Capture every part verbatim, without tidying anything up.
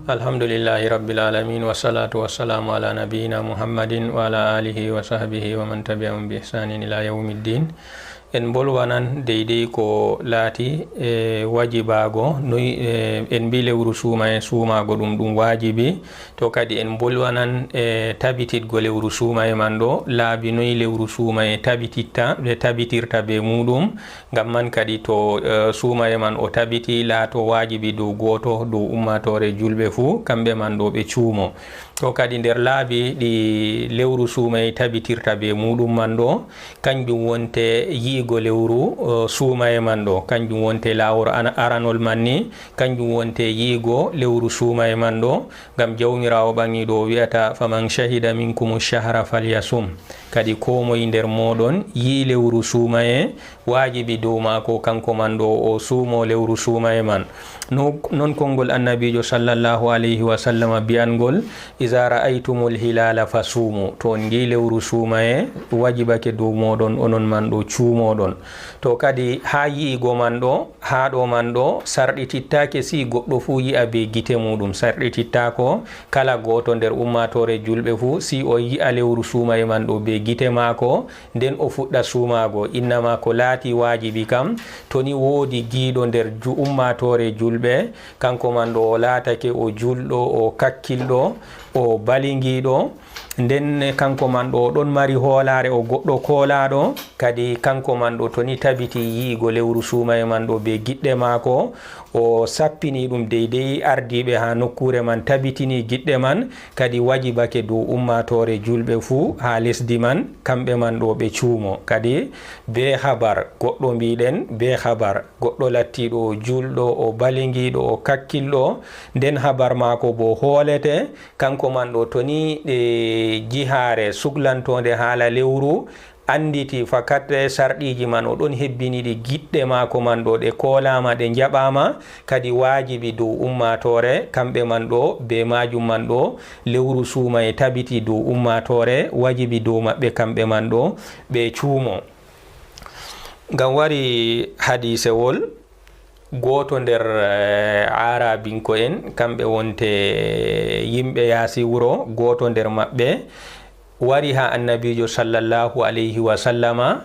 Alhamdulillahi Rabbil Alamin, wassalatu wassalamu ala nabiyyina Muhammadin wa ala alihi wa sahbihi wa man tabi'ahum bi ihsanin ila yawmiddin. En bolwanan deydey ko laati e wajibaago, noy, e, en mbi lewru suumaye, suumaago ɗum, ɗum waajibi. To kadi en bolwanan e tabititgo lewru suumaye man ɗo, laabi noy lewru suumaye tabititta, ɓe tabitirta be muuɗum. Ngam man kadi to, e, suumaye man o tabiti, laato waajibi dow gooto, dow ummaatoore julɓe fuu, kamɓe man ɗo ɓe cuumo. To kadi nder laabi ɗi lewru suumaye tabitirta be muuɗum man ɗo, kanjum wonte yi'igo lewru, e, suumaye man ɗo, kanjum wonte laawol ana-, aranol man ni, kanjum wonte yi'igo lewru suumaye man ɗo, ngam Jawmiraawo ɓaŋiiɗo o wi'ata, "Faman shahida minkumu shahra falyasum." Kadi koo moy nder mooɗon yi'i lewru suumaye, waajibi dow maako, kanko man ɗo, o suumo lewru suumaye man. No, non konngol Annabiijo sallallahu alayhi wa sallama bi'angol, "Iza ra'aytumul hilala fasumu." To on ngi lewru suumaye, wajibake dow mooɗon, onon man ɗo cuumoɗon. To kadi haa yi'igo man ɗo, haa ɗo man ɗo, sarɗitittaake si goɗɗo fuu yi'a be gite muuɗum. Sarɗitittaako kala gooto nder ummaatoore julɓe fuu, si o yi'a lewru suumaye man ɗo be gite maako, nden o fuɗɗa suumaago. Innama ko laati waajibi kam, to ni woodi giiɗo nder ju-, ummaatoore julɓe, kanko man ɗo o laatake o julɗo, o kakkilɗo, o balingiiɗo, nden kanko man ɗo o ɗon mari hoolaare, o goɗɗo koolaaɗo, kadi kanko man ɗo to ni tabiti yi'igo lewru suumaye man ɗo be giɗɗe maako, o sappini ɗum deydey ardiiɓe haa nokkuure man, tabitini giɗɗe man, kadi wajibake dow ummaatoore julɓe fuu haa lesdi man, kamɓe man ɗo ɓe cuumo. Kadi bee habar goɗɗo mbiɗen, bee habar goɗɗo lattiiɗo o juulɗo, o balingiiɗo, o kakkilɗo, nden habar maako boo hoolete, kanko man ɗo to ni ɗe jihaare suklantoonde haala lewru, annditi fakat sarɗiiji man o ɗon hebbini ɗi giɗɗe maako man ɗo ɗe koolaama, ɗe njaɓaama, kadi waajibi dow ummaatoore, kamɓe man ɗo, bee maajum man ɗo, lewru suumaye tabiti dow ummaatoore, wajibi dow maɓɓe kamɓe man ɗo, ɓe cuumo. Ngam wari hadiisewol, gooto nder, eh, aarabinko'en, kamɓe wonte yimɓe yaasi wuro, gooto nder maɓɓe wari haa Annabiijo sallallahu alayhi wa sallama,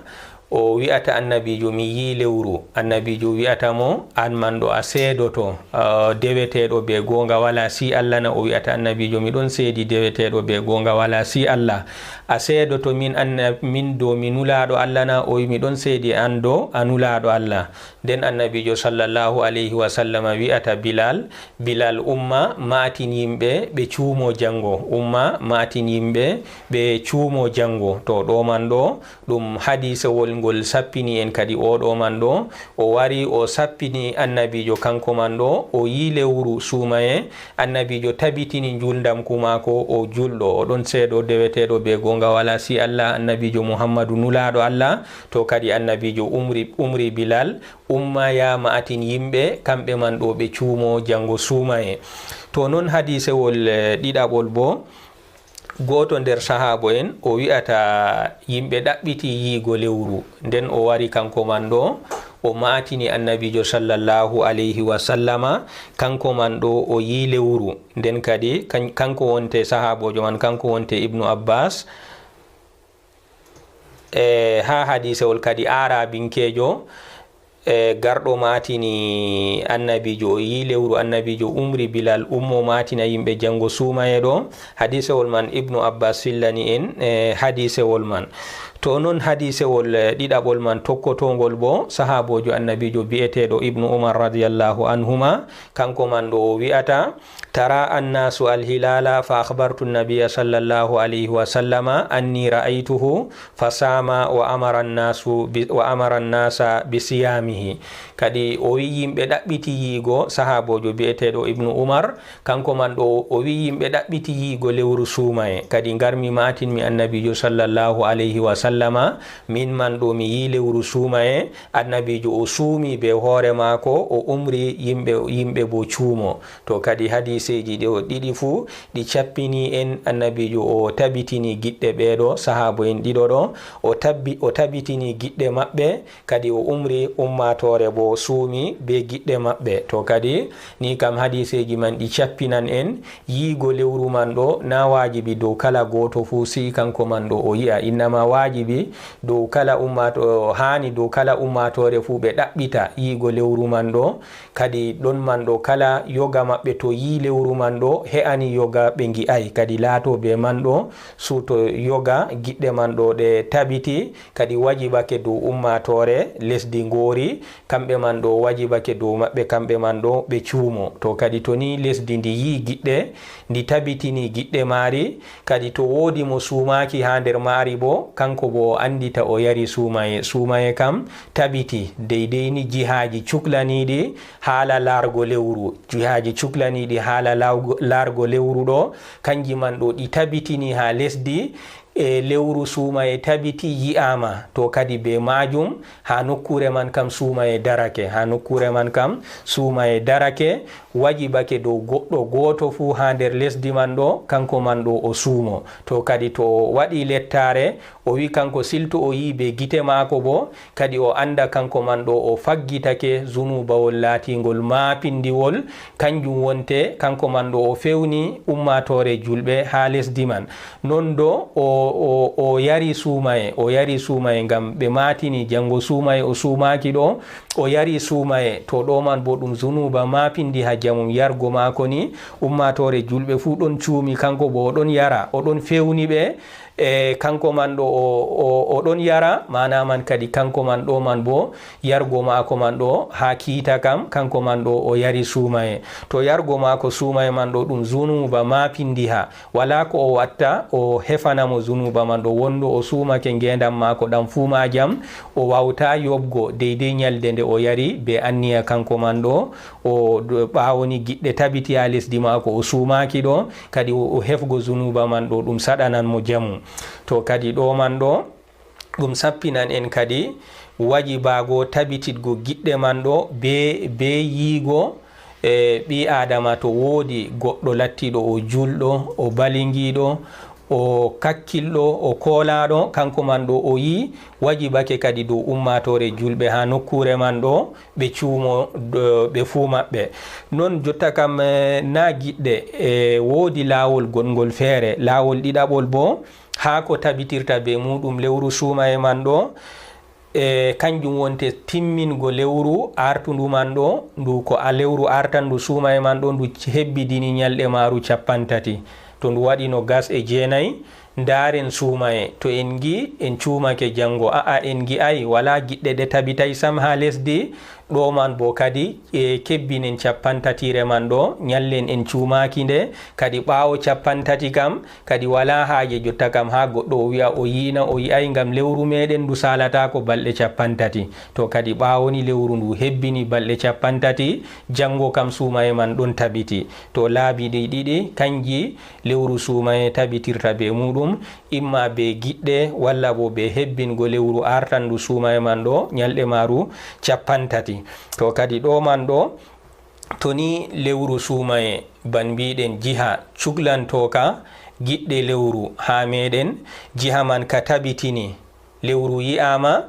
o wi'ata Annabiijo, "Mi yi'i lewru." Annabiijo wi'ata mo, "An man ɗo a seedoto, eh, deweteeɗo bee goonga walaa si Allah na?" O wi'ata Annabiijo, "Mi ɗon seedi deweteeɗo bee goonga walaa si Allah." "A seedoto min anna-, min dow mi nulaaɗo Allah na?" O wi'i, "Mi ɗon seedi an dow a nulaaɗo Allah." Nden Annabiijo sallallahu alayhi wa sallama wi'ata Bilal, "Bilal, umma, maatin yimɓe, ɓe cuumo janngo. Umma, maatin yimɓe, ɓe cuumo janngo." To ɗo man ɗo, ɗum hadiisewol ngol sappini en kadi o ɗo man ɗo. O wari, o sappini Annabiijo kanko man ɗo, o yi'i lewru suumaye, Annabiijo tabitini njuulndamku maako, o juulɗo, o ɗon seedo deweteeɗo bee goonga walaa si Allah, Annabiijo Muhammadu nulaaɗo Allah. To kadi Annabiijo umri, umri Bilal, "Umma, yaa maatin yimɓe, kamɓe man ɗo ɓe cuumo janngo suumaye." To non hadiisewol, eh, ɗiɗaɓol boo, gooto nder sahaabo en, o wi'ata yimɓe ɗaɓɓiti yi'igo lewru. Nden o wari kanko man ɗo, o maatini Annabiijo sallallahu alayhi wa sallama, kanko man ɗo o yi'i lewru. Nden kadi kan-, kanko wonte sahaaboojo man, kanko wonte Ibnu Abbas. E haa hadiisewol kadi aarabinkeejo, e, garɗo maatini Annabiijo, o yi'i lewru, Annabiijo umri Bilal, "Ummo, maatina yimɓe janngo suumaye ɗo." Hadiisewol man Ibnu Abbas fillani en, e, hadiisewol man. To non hadiisewol, e, ɗiɗaɓol man tokkotoongol boo, sahaaboojo Annabiijo bi'eteeɗo Ibnu Umar radiyallahu anhuma, kanko man ɗo o wi'ata, "Tara annasu alhilala fa akhbartu nabiyya sallallahu alayhi wa sallama anni ra'aytuhu fa sama wa amara annasu bi, wa amara annasa bi siyamihi." Kadi o wi yimɓe ɗaɓɓiti yi'igo sahaaboojo bi'eteeɗo Ibnu Umar, kanko man ɗo o wi yimɓe ɗaɓɓiti yi'igo lewru suumaye. Kadi ngarmi maatinmi Annabiijo sallallahu alayhi wa sallama, min man ɗo mi yii lewru suumaye, annabiijo o suumi be hoore maako, o umri yimɓe, yimɓe bo cuumo. To kadi hadiiseeji ɗo ɗiɗi fuu ɗi cappini en, annabiijo o tabitini giɗɗe ɓee ɗo sahaabo'en ɗiɗo ɗo, o tabbi-, o tabitini giɗɗe maɓɓe, kadi o umri ummaatoore bo suumi be giɗɗe maɓɓe. To kadi ni kam hadiiseeji man ɗi cappinan en, yiigo lewru man ɗo na waajibi dow kala gooto fuu sey kanko man ɗo o yi'a. Innama waajibi dow kala ummaato-, haani dow kala ummaatoore fuu ɓe ɗaɓɓita yiigo lewru man ɗo. Kadi ɗon man ɗo kala yoga maɓɓe to yii lewru man ɗo, he'ani yoga ɓe ngi'aay. Kadi laato be man ɗo, suuto yoga giɗɗe man ɗo ɗe tabiti, kadi wajibake dow ummaatoore lesdi ngoori, kamɓe man ɗo wajibake dow maɓɓe, kamɓe man ɗo ɓe cuumo. To kadi to ni lesdi ndi yii giɗɗe, ndi tabitini giɗɗe maari, kadi to woodi mo suumaaki haa nder maari bo, kanko bo o anndita o yari suumaye. Suumaye kam tabiti, deydey ni jihaaji cuklaniiɗi haala laargo lewru. Jihaaji cuklaniiɗi haala laawgo-, laargo lewru ɗo, kanji man ɗo ɗi tabitini haa lesdi, e lewru suumaye tabiti yi'aama, to kadi be maajum haa nokkuure man kam suumaye darake, haa nokkuure man kam suumaye darake, wajibake dow goɗɗo gooto fuu haa nder lesdi man ɗo, kanko man ɗo o suumo. To kadi to o waɗi lettaare, o wi kanko silto o yii be gite maako bo, kadi o annda kanko man ɗo o faggitake zunuubawol laatingol maapindiwol, kanjum wonte kanko man ɗo o fewni ummaatoore julɓe haa lesdi man. Non do o, o, o yari suumaye, o yari suumaye ngam ɓe maatini janngo suumaye o suumaaki ɗo, o yari suumaye, to ɗo man bo ɗum zunuuba maapindi haa jamum yargo maako ni, ummaatoore julɓe fuu ɗon cuumi, kanko bo o ɗon yara, o ɗon fewni ɓe, e kanko man ɗo o, o, o ɗon yara, maana man kadi kanko man ɗo man bo yargo maako man ɗo haa kiita kam, kanko man ɗo o yari suumaye. To yargo maako suumaye man ɗo ɗum zunuuba maapindiha, walaa ko o watta o hefana mo zunuuba man ɗo, wondo o suumake ngeendam maako ɗam fuu maajam, o waawta yoɓgo deydey nyalde nde o yari be anniya kanko man ɗo, o d-, ɓaawo ni giɗɗe tabiti haa lesdi maako, o suumaaki ɗo, kadi o, o hefgo zunuuba man ɗo, ɗum saɗanan mo jamu. To kadi ɗo man ɗo, ɗum sappinan en kadi wajibaago tabititgo giɗɗe man ɗo be, be yiigo, e, ɓii Aadama to woodi goɗɗo lattiiɗo o juulɗo, o balingiiɗo, o kakkilɗo, o koolaaɗo, kanko man ɗo o yii, wajibake kadi dow ummaatoore julɓe haa nokkuure man ɗo, ɓe cuumo, d-, ɓe fuu maɓɓe. Non jotta kam, e, naa giɗɗe, e, woodi laawol goɗngol feere, laawol ɗiɗaɓol boo, haa ko tabitirta bee muuɗum lewru suumaye man ɗo, e, kanjum wonte timmingo lewru aartundu man ɗo, ndu ko a lewru aartandu suumaye man ɗo, ndu hebbidini nyalɗe maaru cappanɗe tati. To ndu waɗi noogas e jeenayi, ndaaren suumaye. To en ngi, en cuumake janngo. A'a, en ngi'aay, walaa giɗɗe ɗe tabitay sam haa lesdi. Ɗo man boo kadi, e, kebbinen cappanɗe tatiire man ɗo, nyallen en cuumaaki nde. Kadi ɓaawo cappanɗe tati kam, kadi walaa haaje jotta kam haa goɗɗo o wi'a o yi'na o yi'aay, ngam lewru meeɗen ndu saalataako balɗe cappanɗe tati. To kadi ɓaawo ni lewru ndu hebbini balɗe cappanɗe tati, janngo kam suumaye man ɗon tabiti. To laabi ɗi ɗiɗi, kanji lewru suumaye tabitirta bee muuɗum, imma bee giɗɗe, walla boo bee hebbingo lewru aartandu suumaye man ɗo, nyalɗe maaru cappanɗe tati. To kadi ɗo man ɗo, to ni lewru suumaye, ban mbiɗen jiha cuklantooka giɗɗe lewru haa meeɗen, jiha man ka tabitini lewru yi'aama,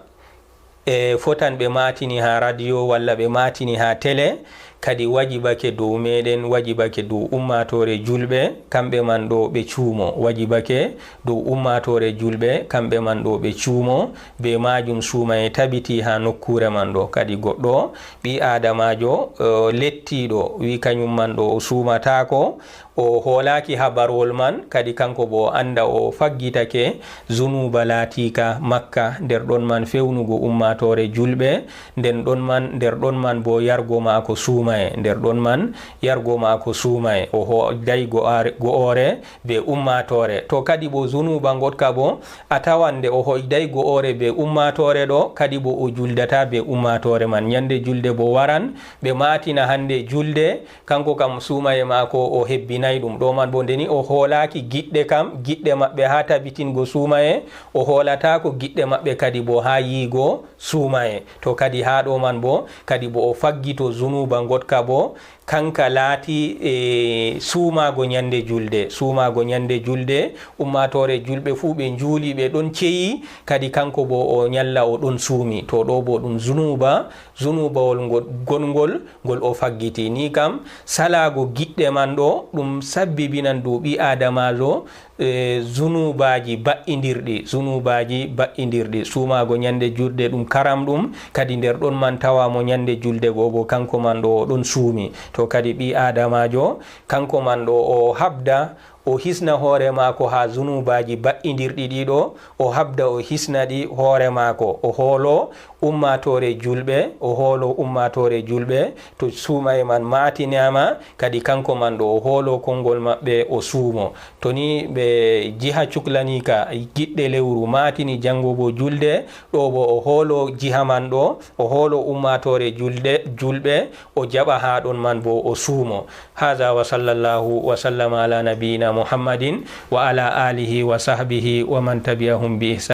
e fotan ɓe maatini haa radio walla ɓe maatini haa tele, kadi wajibake dow meeɗen, wajibake dow ummaatoore julɓe, kamɓe man ɗo ɓe cuumo. Wajibake dow ummaatoore julɓe, kamɓe man ɗo ɓe cuumo, bee maajum suumaye tabiti haa nokkuure man ɗo. Kadi goɗɗo, ɓii aadamaajo, eh, lettiiɗo, wi kanyum man ɗo o suumataako, o hoolaaki habarwol man, kadi kanko boo o annda o faggitake zunuuba laatiika makka, nder ɗon man fewnugo ummaatoore julɓe, nden ɗon man, nder ɗon man boo yargo maako suuma. Nder ɗon man, yargo maako suumaye, o hoyday go'aare-, go'oore be ummaatoore. To kadi bo zunuuba ngoɗka bo, a tawan nde o hoyday go'oore be ummaatoore ɗo, kadi bo o juldataa be ummaatoore man. Nyande julde bo waran, ɓe maatina hande julde, kanko kam suumaye maako o hebbinay ɗum. Ɗo man bo nde ni o hoolaaki giɗɗe kam, giɗɗe maɓɓe haa tabitingo suumaye, o hoolataako giɗɗe maɓɓe kadi bo haa yiigo suumaye. To kadi haa ɗo man bo, kadi bo o faggito zunuuba ngoɗka bo, kanka laati, e, suumaago nyande julde. Suumaago nyande julde, ummaatoore julɓe fuu ɓe njuuli, ɓe ɗon ceyi, kadi kanko bo o nyalla o ɗon suumi. To ɗo bo ɗum zunuuba, zunuubawol ngol, gongol, ngol o faggiti. Ni kam, salaago giɗɗe man ɗo, ɗum sabbibinan dow ɓii Aadamaajo, e, zunuubaaji ba'indirɗi, zunuubaaji ba'indirɗi. Suumaago nyande julde ɗum karam ɗum, kadi nder ɗon man tawa mo nyande julde go bo kanko man ɗo o ɗon suumi. To kadi ɓii Aadamaajo, kanko man ɗo o habda, o hisna hoore maako haa zunuubaaji ba'indirɗi ɗiɗo, o habda o hisna ɗi hoore maako, o hoolo ummaatoore julɓe, o hoolo ummaatoore julɓe, to suumaye man maatinaama, kadi kanko man ɗo o hoolo konngol maɓɓe, o suumo. To ni ɓe jiha cuklaniika giɗɗe lewru maatini janngo bo julde, ɗo bo o hoolo jiha man ɗo, o hoolo ummaatoore julde, julɓe, o jaɓa haa ɗon man bo o suumo. Haza wa sallallahu wa sallama ala nabiyina Muhammadin wa ala alihi wa sahbihi wa man tabi'ahum bi ihsan.